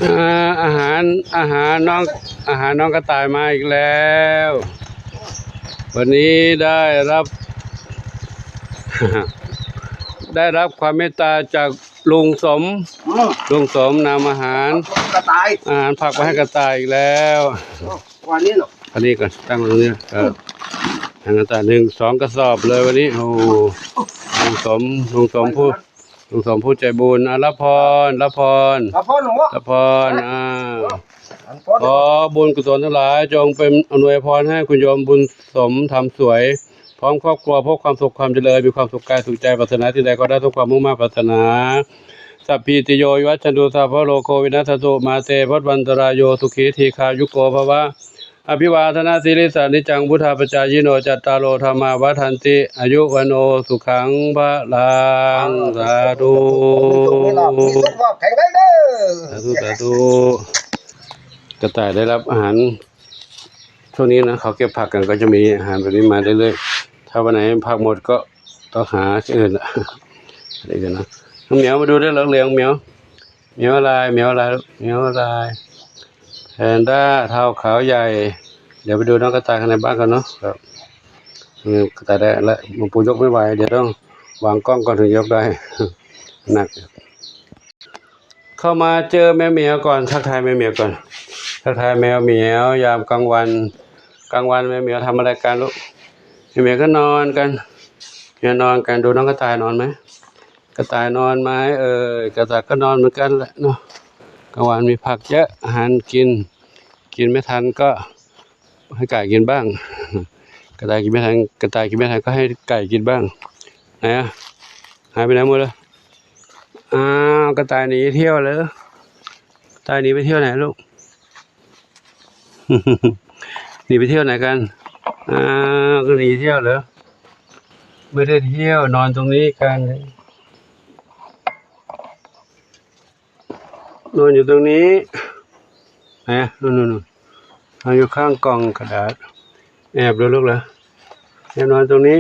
ອາ ອາຫານ ອາຫານນ້ອງ ອາຫານນ້ອງກະຕ່າຍມາອີກແລ້ວ. ວັນນີ້ໄດ້ຮັບ ໄດ້ຮັບຄວາມເມດຕາຈາກລຸງສົມ. ອືມ ລຸງສົມນຳອາຫານ ກະຕ່າຍ ອາຫານຜັກມາໃຫ້ກະຕ່າຍອີກແລ້ວ. ເອົາ ວາງນີ້ເນາະ ອັນນີ້ກ່ອນ ຕັ້ງຕຣົງນີ້. ເອີ ອືມ ໃຫ້ກະຕ່າຍໜຶ່ງ ສອງກະສອບເລີຍວັນນີ້. ໂອ້ ລຸງສົມ ລຸງສົມຜູ້ ລຸງສົມຜູ້ໃຈບຸນ. ອາ ຮັບພອນ ຮັບພອນ ຮັບພອນເນາະ ຮັບພອນ. ອາ ຂໍບຸນກຸສົນທັງຫຼາຍ ຈົ່ງເປັນອຳນວຍພອນໃຫ້ຄຸນໂຍມບຸນສົມທຳສວຍ ພ້ອມຄອບຄົວ ພົບຄວາມສຸກຄວາມຈະເລີນ ມີຄວາມສຸກກາຍສຸກໃຈ ປາດຖະໜາສິ່ງໃດຂໍໄດ້ສົມຄວາມມຸ່ງມາດປາດຖະໜາ. ສັບພີຕິໂຍ ວິວັດຊັນຕຸ ສັບພະໂລໂກ ວິນັດສັນຕຸ ມາເຕ ພະວັດວັນຕະລາຍໂຍ ສຸຂີ ທີຄາຍຸໂກ ພະວະ. ອະພິວາທະນະສີລິດສະ ນິຈຈັງ ວຸດທາປະຈາຍິໂນ ຈັດຕາໂລ ທຳມາ ວັດທັນຕິ ອາຍຸ ວັນໂນ ສຸຂັງ ພະລັງ. ສາທຸ ມີໂຊກມີລາບ ມີສຸຂະພາບແຂງແຮງເດີ. ສາທຸ ສາທຸ. ກະຕ່າຍໄດ້ຮັບອາຫານ ຊ່ວງນີ້ນະ ເຂົາເກັບຜັກກັນ ກໍຈະມີອາຫານແບບນີ້ມາເລື້ອຍໆ. ຖ້າວັນໄຫນຜັກໝົດກໍຕ້ອງຫາທີ່ອື່ນລະ ທີ່ອື່ນນະ. ນ້ອງໝຽວມາດູເດີ້ ເຫຼືອງໆ ໝຽວ ໝຽວລາຍ ໝຽວລາຍ ໝຽວລາຍ ແພນດ້າ ທ້າວຂາວໃຫຍ່. ດຽວໄປດູນ້ອງກະຕ່າຍຂ້າງໃນບ້ານກ່ອນເນາະ. ເອີ ກະຕ່າຍໄດ້ລະ ມາປູຍົກໄມ່ໄຫວ ດຽວຕ້ອງວາງກ້ອງກ່ອນເຖິງຍົກໄດ້ ໜັກ. ເຂົ້າມາເຈີແມ່ໝຽວກ່ອນ ທັກທາຍແມ່ໝຽວກ່ອນ ທັກທາຍແມ່ໝຽວຍາມກາງວັນ. ກາງວັນແມ່ໝຽວທຳອະໄລກັນລູກ? ແມ່ໝຽວກໍນອນກັນ ແມ່ນອນກັນ. ດູນ້ອງກະຕ່າຍນອນໄໝ? ກະຕ່າຍນອນໄໝເອີຍ? ກະຕ່າຍກໍນອນເໝືອນກັນແຫຼະເນາະ. ກາງວັນມີຜັກເຍອະ ອາຫານກິນ ກິນໄມ່ທັນກໍໃຫ້ໄກ່ກິນບ້າງ. ກະຕ່າຍກິນໄມ່ທັນ ກະຕ່າຍກິນໄມ່ທັນກໍໃຫ້ໄກ່ກິນບ້າງ. ໄຫນອະ? ຫາຍໄປໄຫນໝົດລະ? ອ້າວ ກະຕ່າຍໜີທ່ຽວເລີຍ. ກະຕ່າຍໜີໄປທ່ຽວໄຫນລູກ? ໜີໄປທ່ຽວໄຫນກັນ? ອ້າວ ກໍໜີທ່ຽວເລີຍ. ໄມ່ໄດ້ທ່ຽວ ນອນຕົງນີ້ກັນ. ນອນຢູ່ຕົງນີ້. ແຫມ ນອນຢູ່ຂ້າງກ່ອງກະດາດ. ແອບເດີລູກເດີ ແອບນອນຕົງນີ້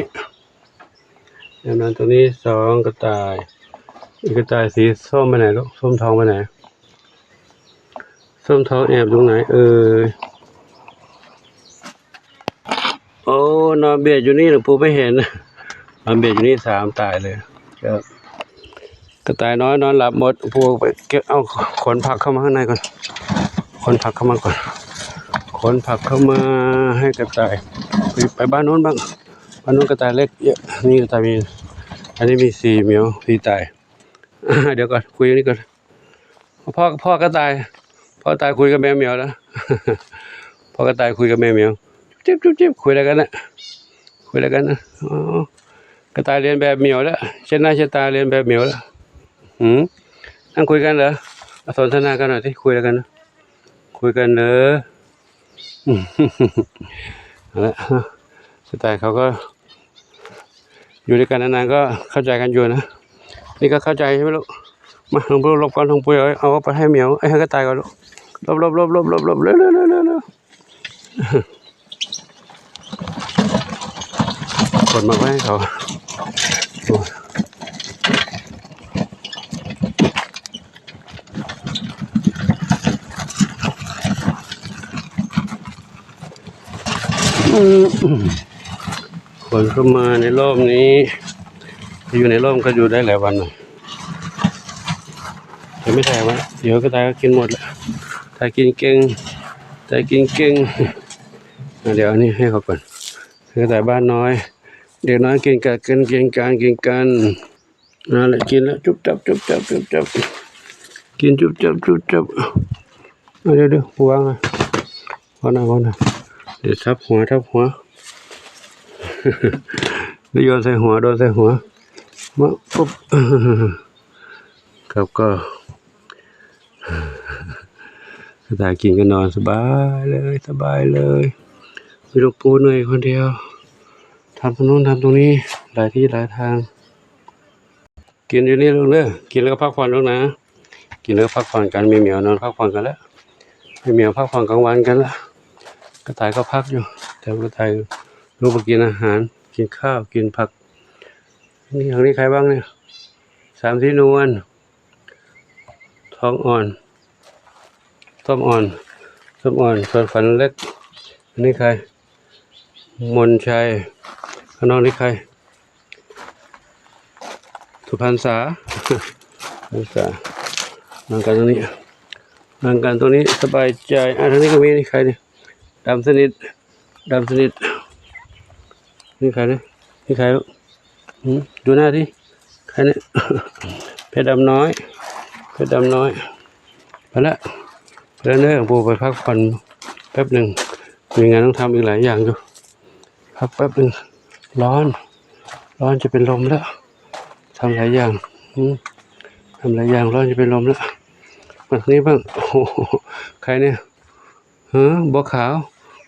ແອບນອນຕົງນີ້. ສອງກະຕ່າຍ. ອີກກະຕ່າຍສີສົ້ມໄປໄຫນລູກ? ສົ້ມທອງໄປໄຫນ? ສົ້ມທອງແອບຢູ່ໃນເອີຍ? ໂອ້ ນອນບຽດຢູ່ນີ້ ຫຼວງປູ່ໄມ່ເຫັນ. ນອນບຽດຢູ່ນີ້ສາມຕາຍເລີຍ. ກະຕ່າຍນ້ອຍນອນຫຼັບໝົດ. ພວກໄປເກັບເອົາ ຂົນຜັກເຂົ້າມາຂ້າງໃນກ່ອນ ຂົນຜັກເຂົ້າມາກ່ອນ ຂົນຜັກເຂົ້າມາໃຫ້ກະຕ່າຍ. ໄປ ໄປບ້ານໂນ້ນບ້າງ ບ້ານໂນ້ນກະຕ່າຍເລັກເຍອະ. ນີ້ກະຕ່າຍມີ ອັນນີ້ມີສີ່ໝຽວ ສີ່ຕາຍ. ດຽວກ່ອນ ຄຸຍອັນນີ້ກ່ອນ. ພໍ່ ພໍ່ກະຕ່າຍ ພໍ່ກະຕ່າຍຄຸຍກັບແມ່ໝຽວແລ້ວ. ພໍ່ກະຕ່າຍຄຸຍກັບແມ່ໝຽວ ຈຸບຈິບ ຈຸບຈິບ ຄຸຍອະໄລກັນນະ ຄຸຍອະໄລກັນນະ. ອໍ ກະຕ່າຍລຽນແບບໝຽວແລ້ວ ເຊັດໜ້າເຊັດຕາລຽນແບບໝຽວແລ້ວ. ຫື ນັ່ງຄຸຍກັນເດີ ສົນທະນາກັນໜ່ອຍຕິ ຄຸຍອະໄລກັນນະ ຄຸຍກັນເດີ. ນັ້ນແຫຼະ ກະຕ່າຍເຂົາກໍ ຢູ່ດ້ວຍກັນນານໆ ກໍເຂົ້າໃຈກັນຢູ່ນະ. ນີ້ກໍເຂົ້າໃຈໃຊ່ໄໝລູກ? ມາ ນ້ອງປຸ້ຍຫຼົບກ່ອນ ນ້ອງປຸ້ຍເອົາ ເອົາໄປໃຫ້ໝຽວ ເອີ ໃຫ້ກະຕ່າຍກ່ອນລູກ. ຫຼົບໆ ຫຼົບໆ ຫຼົບໆ ເລັວໆ ເລັວໆ ເລັວໆ. ຂົນໝາກໄວ້ໃຫ້ເຂົາ. ອືມ ຄົນເຂົ້າມາໃນລອບນີ້ ຢູ່ໃນລອບກໍຢູ່ໄດ້ຫຼາຍວັນນະ. ແຕ່ໄມ່ໄດ້ວ່າ ດຽວກະຕ່າຍກໍກິນໝົດແຫຼະ. ກະຕ່າຍກິນເກັ່ງ ກະຕ່າຍກິນເກັ່ງ. ອາ ດຽວອັນນີ້ໃຫ້ເຂົາກ່ອນ. ກະຕ່າຍບ້ານນ້ອຍ ເດັກນ້ອຍກິນກັນ ກິນກັນ ກິນກັນ. ນັ້ນແຫຼະ ກິນແລ້ວ ຈຸບຈັບ ຈຸບຈັບ ຈຸບຈັບ ກິນຈຸບຈັບ ຈຸບຈັບ. ເອົາ ດຽວໆ ວາງນະ ວາງນະ ວາງນະ. ດຽວທັບຫົວ ທັບຫົວ ດຽວໂຍນໃສ່ຫົວ ໂຍນໃສ່ຫົວ. ມາ ປຸບ ຄັບ ກໍ ກະຕ່າຍກິນກໍນອນສະບາຍເລີຍ ສະບາຍເລີຍ. ມີລູກປູເໜື່ອຍຄົນດຽວ ທຳຕົງໂນ້ນ ທຳຕົງນີ້ ຫຼາຍທີ່ຫຼາຍທາງ. ກິນຢູ່ນີ້ລູກເດີ ກິນແລ້ວກໍພັກຜ່ອນລູກນະ. ກິນແລ້ວກໍພັກຜ່ອນກັນ ແມ່ໝຽວນອນພັກຜ່ອນກັນແລ້ວ. ແມ່ໝຽວພັກຜ່ອນກາງວັນກັນລະ. ກະຕ່າຍກໍພັກຢູ່ ແຕ່ກະຕ່າຍ ລູກບໍ່ກິນອາຫານ ກິນຂ້າວ ກິນຜັກ. ນີ້ ທາງນີ້ໃຄບ້າງນີ້ ສາມສີນວນ ທອງອ່ອນ. ສົ້ມອ່ອນ ສົ້ມອ່ອນ ສວນຝັນເລັກ. ອັນນີ້ໃຄ? ມົນໄຊ. ຂ້າງນອກນີ້ໃຄ? ສຸພັນສາ ພັນສາ. ນອນກັນຕົງນີ້ ນອນກັນຕົງນີ້ສະບາຍໃຈ. ອ່າ ທາງນີ້ກໍມີ ນີ້ໃຄນີ້? ດຳສະໜິດ ດຳສະໜິດ. ນີ້ໃຄນີ້? ນີ້ໃຄລູກ? ຫືມ ດູໜ້າຕິ ໃຄນີ້? ເພັດດຳນ້ອຍ ເພັດດຳນ້ອຍ. ໄປລະ ໄປລະເດີ ປູໄປພັກຜ່ອນແປັບໜຶ່ງ ມີງານຕ້ອງທຳອີກຫຼາຍຢ່າງຢູ່. ພັກແປັບໜຶ່ງ ຮ້ອນ ຮ້ອນຈະເປັນລົມແລ້ວ ທຳຫຼາຍຢ່າງ ຫືມ ທຳຫຼາຍຢ່າງ ຮ້ອນຈະເປັນລົມແລ້ວ. ມານີ້ເບິ່ງ ໂອ້ໂຫ ໃຄນີ້? ເຮີ ບົວຂາວ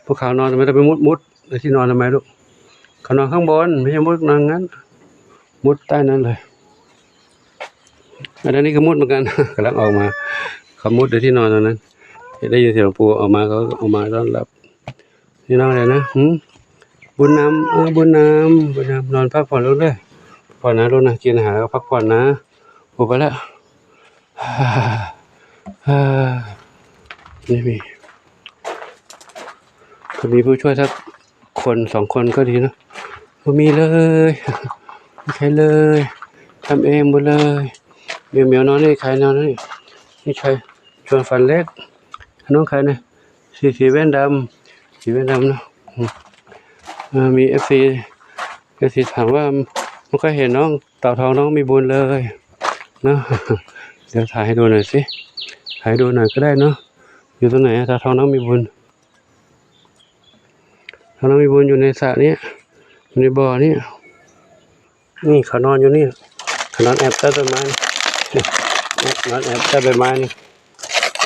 ບົວຂາວນອນທຳໄມ? ໄປມຸດ ມຸດໃນທີ່ນອນທຳໄມລູກ? ເຂົານອນຂ້າງບົນ ໄມ່ໃຊ່ມຸດນອນນັ້ນ ມຸດໃຕ້ນັ້ນເລີຍ. ອັນນີ້ກໍມຸດເໝືອນກັນ ກຳລັງອອກມາ ເຂົາມຸດໃນທີ່ນອນຕົງນັ້ນ. ໄດ້ຍິນສຽງປູອອກມາ ເຂົາອອກມາຕ້ອນຮັບ. ນີ້ນອນແລ້ວນະ ຫືມ ບຸນນຳ ເອີ ບຸນນຳ ບຸນນຳ ນອນພັກຜ່ອນລົງເດີ ພັກຜ່ອນນະລູກນະ ກິນອາຫານແລ້ວພັກຜ່ອນນະ. ໂອ ໄປລະ ນີ້ມີ ກໍມີຜູ້ຊ່ວຍສັກຄົນສອງຄົນກໍດີເນາະ. ບໍ່ມີເລີຍ ບໍ່ມີໃຜເລີຍ ທຳເອງໝົດເລີຍ. ໝຽວໆ ນອນນີ້ ໃຄນອນນີ້ ນີ້ໃຄ ຊວນຝັນເລັກ. ນ້ອງໃຄນະ? ສີ ສີແວ່ນດຳ ສີແວ່ນດຳເນາະ. ເອີ ມີເອັຟຊີ ເອັຟຊີຖາມວ່າ ບໍ່ເຄີຍເຫັນນ້ອງເຕົາທອງ ນ້ອງມີບຸນເລີຍເນາະ. ດຽວຖ່າຍໃຫ້ດູໜ້ອຍຊິ ຖ່າຍໃຫ້ດູໜ້ອຍກໍໄດ້ເນາະ. ຢູ່ຕົງໄຫນ ເຕົາທອງ ນ້ອງມີບຸນ? ເຕົາທອງ ນ້ອງມີບຸນຢູ່ໃນສະນີ້ ຢູ່ໃນບໍ່ນີ້. ນີ້ເຂົານອນຢູ່ນີ້ ເຂົານອນແອບໃຕ້ຕົ້ນໄມ້ນີ້ ນອນແອບໃຕ້ໃບໄມ້ນີ້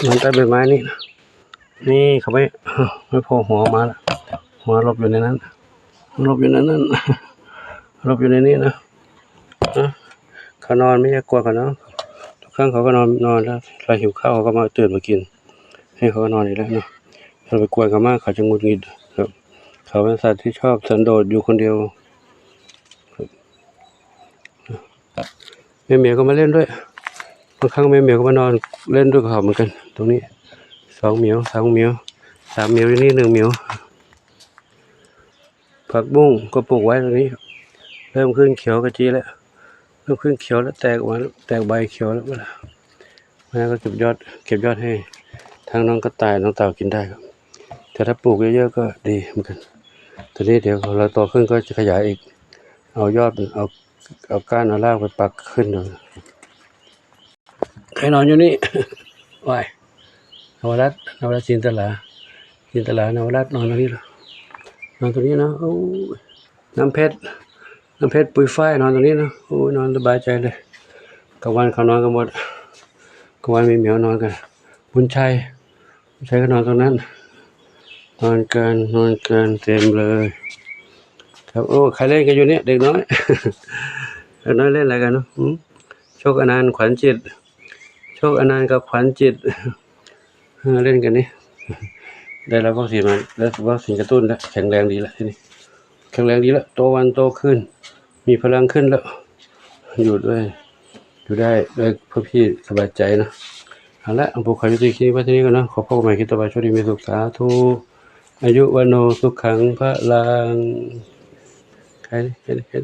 ນອນໃຕ້ໃບໄມ້ນີ້. ນີ້ເຂົາໄປ ໄປໂຜ່ຫົວອອກມາລະ ຫົວຫຼົບຢູ່ໃນນັ້ນ ຫຼົບຢູ່ໃນນັ້ນ ຫຼົບຢູ່ໃນນີ້ນະ. ນະ ເຂົານອນ ໄມ່ຢາກກວນເຂົາເນາະ. ທຸກຄັ້ງເຂົາກໍນອນ ນອນແລ້ວ ເຂົາຫິວເຂົ້າ ເຂົາກໍມາຕື່ນມາກິນ ໃຫ້ເຂົາກໍນອນອີກແລ້ວເນາະ. ຖ້າໄປກວນເຂົາມາ ເຂົາຈະຫງຸດຫງິດ. ເຂົາເປັນສັດທີ່ຊອບສັນໂດດຢູ່ຄົນດຽວ. ແມ່ໝຽວກໍມາເລ່ນດ້ວຍ ບາງຄັ້ງແມ່ໝຽວກໍມານອນເລ່ນດ້ວຍກັບເຂົາເໝືອນກັນ. ຕົງນີ້ສອງໝຽວ ສາມໝຽວ ສາມໝຽວ ຢູ່ນີ້ໜຶ່ງໝຽວ. ຜັກບຸ້ງກໍປູກໄວ້ຕົງນີ້ ເລີ່ມຂຶ້ນຂຽວກະຈີແລ້ວ ເລີ່ມຂຶ້ນຂຽວແລ້ວ ແຕກອອກມາ ແຕກໃບຂຽວແລ້ວ. ມາກໍເກັບຍອດ ເກັບຍອດໃຫ້ທັງນ້ອງກະຕ່າຍ ນ້ອງເຕົ່າກິນໄດ້. ແຕ່ຖ້າປູກເຍາະໆ ກໍດີເໝືອນກັນ. ຕອນນີ້ດຽວລອຍໂຕຂຶ້ນກໍຈະຂະຫຍາຍອີກ ເອົາຍອດ ເອົາ ເອົາກ້ານເອົາລາກໄປປັກຂຶ້ນ. ໃຜນອນຢູ່ນີ້? ໂອ້ຍ ນະວະລັດ ນະວະລັດ ຈິນຕະລາ ຈິນຕະລາ ນະວະລັດ ນອນຕົງນີ້ລະ ນອນຕົງນີ້ນະ. ໂອ້ຍ ນ້ຳເພັດ ນ້ຳເພັດ ປຸຍຝ້າຍ ນອນຕົງນີ້ນະ. ໂອ້ຍ ນອນສະບາຍໃຈເລີຍ. ກາງວັນເຂົານອນກັນໝົດ ກາງວັນມີແມວນອນກັນ. ບຸນໄຊ ບຸນໄຊກໍນອນຕົງນັ້ນ ນອນກັນ ນອນກັນເຕັມເລີຍຄັບ. ໂອ້ ໃຄເລ່ນກັນຢູ່ນີ້ ເດັກນ້ອຍ ເດັກນ້ອຍເລ່ນອະໄລກັນເນາະ? ໂຊກອະນັນ ຂວັນຈິດ ໂຊກອະນັນກັບຂວັນຈິດ ເອີ ເລ່ນກັນນີ້ ໄດ້ຮັບວັກຊີນມາ ໄດ້ວັກຊີນກະຕຸ້ນແລ້ວ ແຂງແຮງດີແລ້ວທີນີ້ ແຂງແຮງດີແລ້ວ ໂຕວັນໂຕຄືນ ມີພະລັງຂຶ້ນແລ້ວ ຢູ່ໄດ້ ຢູ່ໄດ້ດ້ວຍພວກພີ່ສະບາຍໃຈເນາະ. ເອົາລະ ພວກຂ້າຢູ່ທີ່ຄລິບນີ້ໄວ້ເທົ່ານີ້ກ່ອນເນາະ. ຂໍພົບກັນໃໝ່ຄລິບຕໍ່ໄປ. ໂຊກດີມີສຸກ ສາທຸ. ອາຍຸ ວັນໂນ ສຸຂັງ ພະລັງ. ໃຄ ເຮັດ ເຮັດ.